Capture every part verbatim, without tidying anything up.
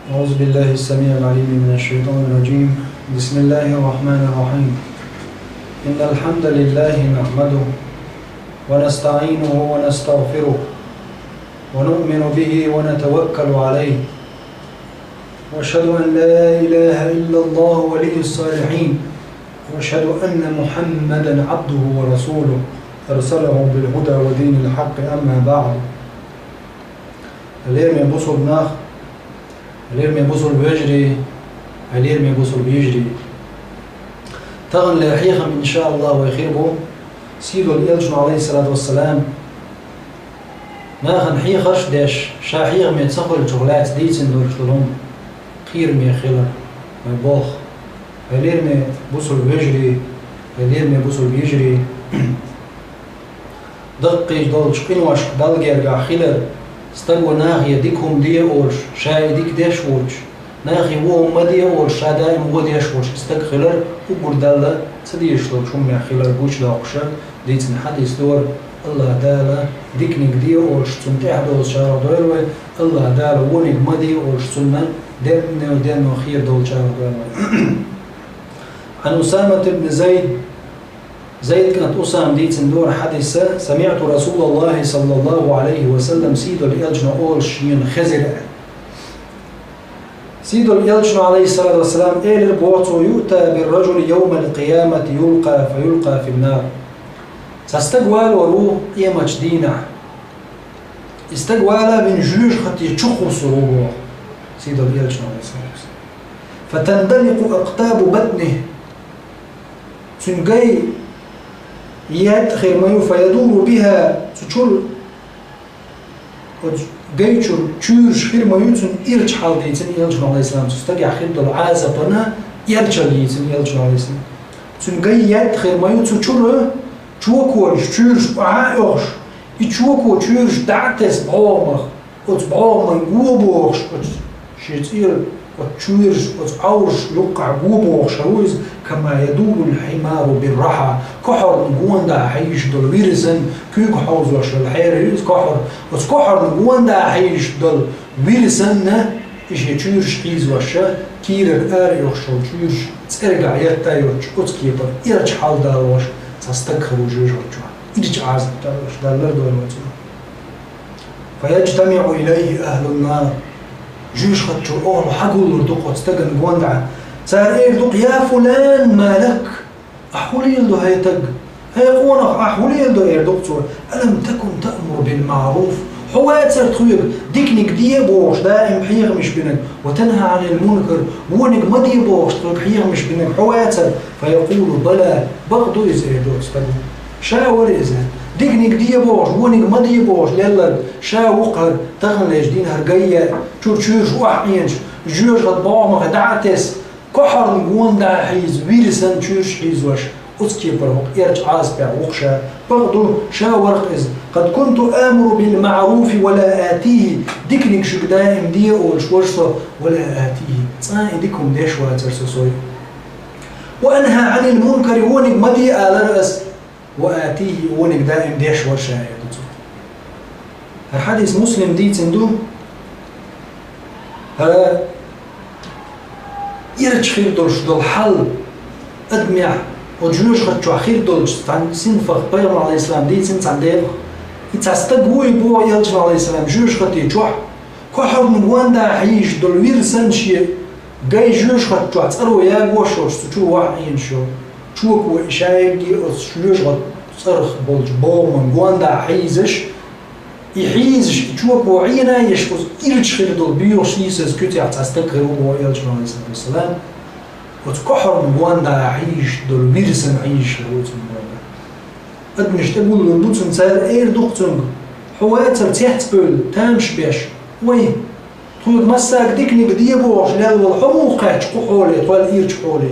أعوذ بالله السميع العليم من الشيطان الرجيم. بسم الله الرحمن الرحيم. إن الحمد لله نحمده ونستعينه ونستغفره ونؤمن به ونتوكل عليه. وأشهد أن لا إله إلا الله ولي الصالحين. وأشهد أن محمدا عبده ورسوله أرسله بالهدى ودين الحق. أما بعد. Лераме бусулба нах, лераме бусулба вежарий, лераме бусулба йижарий. Таханлера хьехам, иншааллахӀ, вай хир бу сийдолча элчано, Ӏалайхи ссалату вассалам, нахана хьехарш а деш, ша хьехаме ца хилча лаьца дийцина долаш дола хӀума кхераме хилар, вай болх. Хьалераме бусулба вежарий, хьалераме бусулба йижарий. Даккхийча долча къиношка Далла гергахь хилар, стага нахе дика хӀума де а олуш, ша и дика деш а воцуш, нахе во хӀума ма де а олуш, ша даим во деш а воцуш, и стаг хилар, уггар Далла ца дезаш долча хӀуманех хилар гучадоккхуш, дийцина хьадис ду хӀара. АллахӀ Дала диканиг де а олуш, цунна тӀехьа долчарех дойла вай, АллахӀ Дала вониг ма де а олуш, цунна денно-денно хера долчарех дойла вай. عن أسامة بن زيد, Зайд кӀант Усама дийцина ду хӀара хьадис: سمعت رسول الله صلى الله عليه وسلم, сийдолча элчано олуш шена хезира. Сийдолча элчано, Ӏалайхи ссалату вассалам, элира боху цо: يؤتى بالرجل يوم القيامة يلقى فيلقى في النار. Цхьа стаг валор ву къематчу дийнахь. И стаг вала, вина жоьжахати чу кхуссур ву боху сийдолча элчано, Ӏалайхи ссалату вассалам. فتندلق أقطاب بطنه. Цуьнан гай еттӀа хир ма ю, فيدور بها, цу чуьра, оцу гай чуьра чуьйраш хир ма ю цуьнан ирча хьал, дийцина элчано, Ӏалайхи ссалам, цу стагехь хир долу Ӏазапана эрчалла, дийцина элчано, Ӏалайхи ссалам. Цуьнан гай еттӀа хир ма ю, цу чуьра чоконаш, чуьйраш охьа а оьхуш, и чоко чуьйраш дӀа а тесна бӀогӀамах, оцу бӀогӀаман го бохуш, оцу шен цӀера, оцу чуьйраш, оцу Ӏовраш юккъахь го бохуш хир ву иза, كما يدور الحمار بالرحى, кохьарна гонаха хьийзаш долу вира санна, куьйга хьовзош йолу хьера ю иза кохьар. Оцу кохьарна гонаха хьийзаш долу вира санна, и шен чуьйраш хьийзош, кийрара ара оьхуш йолу чуьйраш цӀергахь етта йоцуш, оцу кепара ирча хьал далош цхьа стаг хир ву жоьжахати чохь. Ирча Ӏазап далош, Далла лардойла вай цунах. فيجتمع إليه أهل النار. Жоьжахати чуьра охьа гуллур ду-кх оцу стагана гонаха. Цара эр ду-кх: يا فلان ما لك؟ Ахь хӀун леладо, хӀай стаг? ХӀай къонах, ахь хӀун леладо, эр ду-кх цо. ألم تكن تأمر بالمعروف؟ Хьо вацара тхоьга диканиг де а бохуш, даим хьехамаш бинарг, وتنهى عن المنكر, вониг ма де бохуш, тхоьга хьехамаш бинарг хьо вацара? فيقول: بلى, бакъ ду иза, эр ду оцу стага. Ша вара иза. Диканиг де бохуш, вониг ма де бохуш лелларг ша ву-кх хӀара, таханлерчу дийнахь хӀара гай еттӀа, чуьра чуьйраш охьаӀенаш, жоьжахати бӀогӀамах дӀа а тесна, кохьарна гонаха хьийза, вира санна чуьйраш хьийзош, оцу кепара хӀокху эрча Ӏазапехь ву-кх ша. Бакъ ду, ша вара-кх иза. قد كنت آمر بالمعروف ولا آتيه, диканиг шуьга даим де а олуш вара со, ولا آتيه, цкъа а и дика хӀума деш вацара со, со. وأنهى عن المنكر, вониг ма де алара ас, وآتيه, вониг даим деш вара ша, эр ду цо. ХӀара хьадис Муслима дийцина ду. ХӀара ирча хир долуш долу хьал адамехь, оцу жоьжахати чохь хир долчу цхьана синфах Пайхамара, Ӏалайхи ссалам, дийцина цхьана декъах. И цхьа стаг ву и боху элчано, Ӏалайхи ссалам, жоьжахати чохь, кохьарна гонаха хьийзаш долу вира санна шен гай жоьжахати чохь цӀаро ягош йолуш, цу чу охьаӀенаш йолу чоко, и ша эггий оцу жоьжахати цӀарах болчу бӀогӀаман гонаха хьийзаш, и хьийзаш, и чоко Ӏена а еш, оцу ирча хир долу боьхачу сийсаза куьцехь цхьа стаг хир ву боху элчано, Ӏалайхи ссалату вассалам. Оцу кохьарна гонаха хьийзаш долу вира санна хьийзаш хир ву цуьнан гонаха. Адамаш тӀегуллур бу цунна, цара эр ду-кх цуьнга: хьо вацара цецбевлла, тамаш беш, вай, тхоьга массаьрга диканиг де бохуш лелла волу хьо муха кхаьчна кху хьоле, тхол ирча хьоле?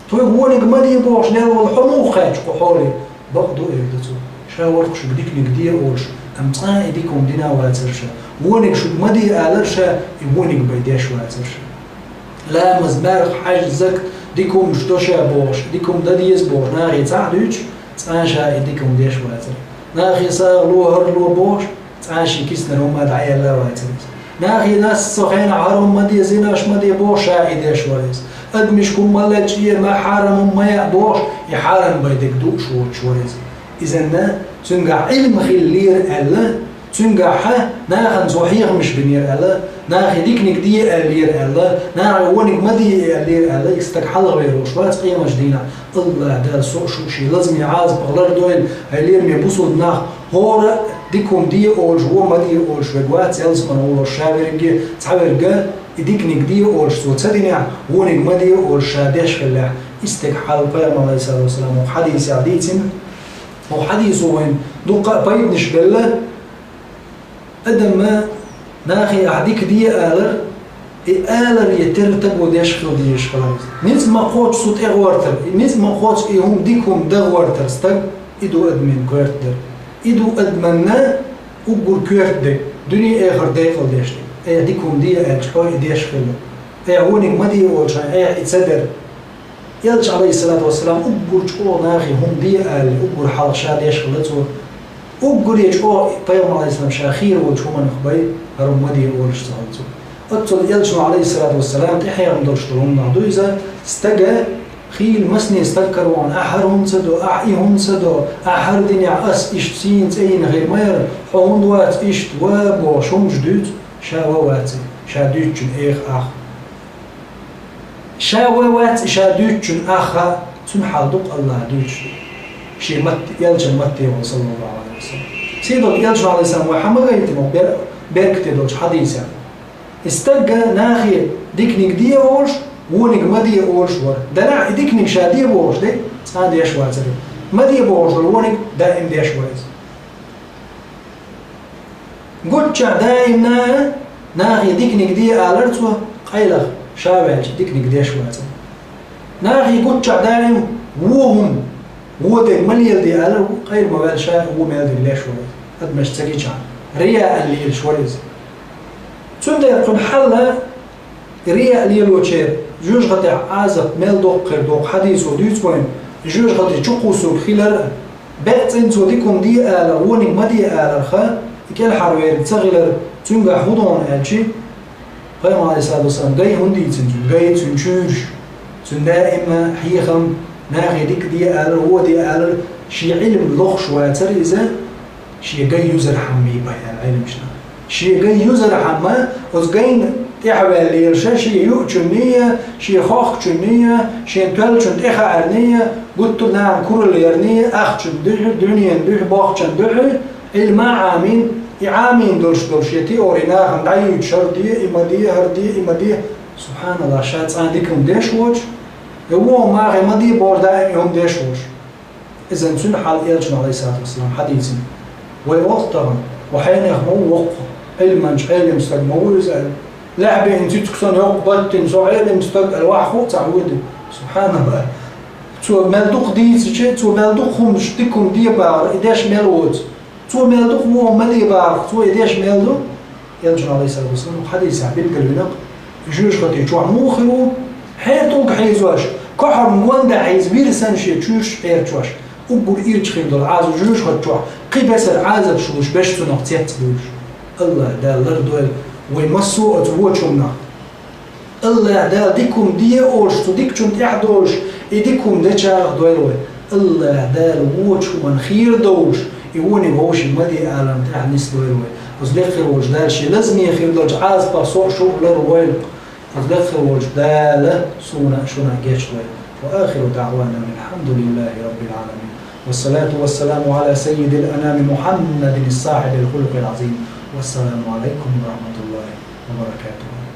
Тхоьга вониг ма де бохуш лелла волу хьо муха кхаьчна кху хьоле? Бакъ ду, эр ду цо. Ша вара-кх шуьга диканиг де олуш, амма цкъа а и дика хӀума дина вацара ша. Вониг шуьга ма де алара ша, и вониг бен деш вацара ша. Ламаз, марха, хьаьж, закат, дика хӀуманаш до ша бохуш, дика хӀума дан деза бохуш, нахе цхьаъ дуьйцуш, цкъа а ша и дика хӀума деш вацара. Нахе сагӀа ло, хӀара ло бохуш, цкъа а шен киснара хӀума дӀаелла вацара иза. Нахе, нас цу хенахь хӀара хӀума ма де, зинаш ма де бохуш, ша и деш вара иза. Адамашка хӀума ма лечкъа, ма хьарам хӀума ма яа бохуш, и хьарам бен дерг дууш воцуш вара иза. Иза цуьнгахь Ӏилма хиллера аьлла, цуьнгахь нахана цо хьехамаш бинера аьлла, нахе диканиг де аьллера аьлла, нахе вониг ма де аьллера аьлла, и стаг хьалхавер волуш вац къематан дийнахь. АллахӀ Дала со а шу а шен лазаме Ӏазапах лардойла, хьоме бусулба нах. ХӀора а дика хӀума де олуш, вон ма де олуш верг вац, ялсамане волуш ша верг, цхьаверг а и диканиг де олуш цо ца динехь, вониг ма де олуш ша деш хиллехь, и стеган хьал Пайхамара, Ӏалайхиссалату вассалам, хӀокху хьадисехь дийцина. ХӀокху хьадисо вайна дуккха а пайданаш белла. Адам нахе ахь дика де алар, и алар я тера таго деш хила дезаш хилар иза. Ницкъ ма кхоччу цу тӀе гӀортар, и ницкъ ма кхоччу и хӀума, дика хӀума дан гӀортар стаг, и ду адамийн коьрта дерг. И ду адамна уггар коьрта дерг, дуьне а, эхар а декъала деш дерг. Айхьа дика хӀума де аьлча, хьо и деш хилла. Айхьа вониг ма де олча, айхьа и ца дара. Элча, Ӏалайхиссалату вассалам, уггар чӀогӀа нахе хӀума де аьлла, уггар хьалха ша деш хилла цо. Уггаре чӀогӀа Пайхамар, Ӏалайхиссалам, ша хийра волчу хӀуманах бен, хӀара хӀума ма де олуш ца хилла цо. Оццул Элчано, Ӏалайхиссалату вассалам, тӀехьехам долуш долу хӀуманах ду иза, стага хийла масане стаг каравахана, ахь хӀара хӀума ца до, ахь и хӀума ца до, ахь хӀара динехь ас иштта сийна цӀе йина хир ма яра, хьо хӀунда вац иштта, ва бохуш хӀуманаш дуьйцу, ша ва вац и, ша дуьйцучун эха ах. Ша ва вац и ша дуьйцучун ах а, цуьнан хьал ду-кх АллахӀа дуьйцуш. Шен матте, Элчан матте ван, саллаллаху Ӏалайхи ва саллам. Сийдолчу Элчано, Ӏалайхиссалам, вай хьан ма гайтина бер-, беркате долчу хьадисехь? И стаг нахе диканиг де олуш, вониг ма де олуш вара. Делахь и диканиг ша де бохуш дерг цкъа а деш вацара. Ма де бохуш долу вониг даим деш вара иза. Гуччахь даимна нахе диканиг де алара цо, къайлаха ша ваьлча диканиг деш вацара. Нахе гуччахь даим вон хӀума, вон дерг ма леладе алара, къайлаха ма ваьлла ша вон мел дерг леш вара. Адамаш ца гичахь, рияъ аьлла лелаш вара иза. Цундела кхуьнан хьал а, рияъ лелочеран жоьжахатехь Ӏазап мел доккха хир ду-кх, хьадисо дуьйцу вайна, жоьжахати чукхуссург хилар а, бакъ цӀена цо дика хӀума де алар, вониг ма де аларх, и кӀелхьарверг ца хилар, цуьнгахь хӀун догӀу аьлча, Пайхамар, Ӏалайхиссалату вассалам, гай хӀунда дийцина цуьнан? Гай, цуьнан чуьйраш, цуьнан даима хьехам, нахе дика де алар, вон де алар, шен Ӏилма лохуш вацара иза, шен гай юзархьама бен аьлла Ӏеламнаха. Шен гай юзархьама, оцу гайна тӀаьхьаваьлла лелаш, шен юучунний а, шен хохкучунний а, шен тоьллачун тӀехаарний а, гуттар а нахана куралла ярний а, ахчанан дуьхьа, дуьненан дуьхьа, бохчанан дуьхьа, Ӏилма а Ӏамийна, и Ӏамийна долуш долу шен теори нахана дӀаюьйцуш, хӀара де, и ма де, хӀара де, и ма де. СубхьаналлахӀ, ша цкъа а дика хӀума деш воцуш, и вон хӀума нахе ма де бохуш, даим и хӀума деш воцуш. Иза цуьнан хьал Элчано, Ӏалайхиссалату вассалам, хьадийцина. Вай олу тахана, вай хьенех ма ву воккха, Ӏилманча, Ӏелим стаг ма ву иза аьлла. Лаьхьа беана цициг санна йоккха баттина со Ӏелим стаг аьлла, ваха хӀуъа ца хьоьду. СубхьаналлахӀ. Цо мел дукха дийцича, цо мел дукха хӀуманаш, дика хӀума де бахара, и деш мел воцу. Цо мел дукха вон хӀума ма де бахара, цо и деш мел ду. Элчано, Ӏалайхиссалату вассалам, хьадисехь билгалвина-кх, жоьжахати чохь муха хир ву? ХьертӀулг хьийзош, кохьарна гонда хьийза вира санна шен чуьйраш хьерчош, уггар ирча хир долу Ӏазап жоьжахати чохь, кхин бесара Ӏазапаш луш, беш цунах цец буьйлуш. АллахӀ Дала лардойла вай массо а оцу вочунах. АллахӀ Дала дика хӀума де олуш, цу дикачунна тӀаьхьа долуш, и дика хӀума дечарах дойла вай. АллахӀ Дала вочу хӀуманна хийра довлуш, и вониг вовшийн ма де аларна тӀаьхьа нисдойла вай. Оцу лекха хир волчу Дала шен лазаме хир долчу Ӏазапах со а, шу а лардойла. Оцу лекха хир волчу Дала суна а, шуна а гечдойла. وآخر دعوانا أن الحمد لله رب العالمين. والصلاة والسلام على سيد الأنام محمد صاحب الخلق العظيم. والسلام عليكم ورحمة الله وبركاته.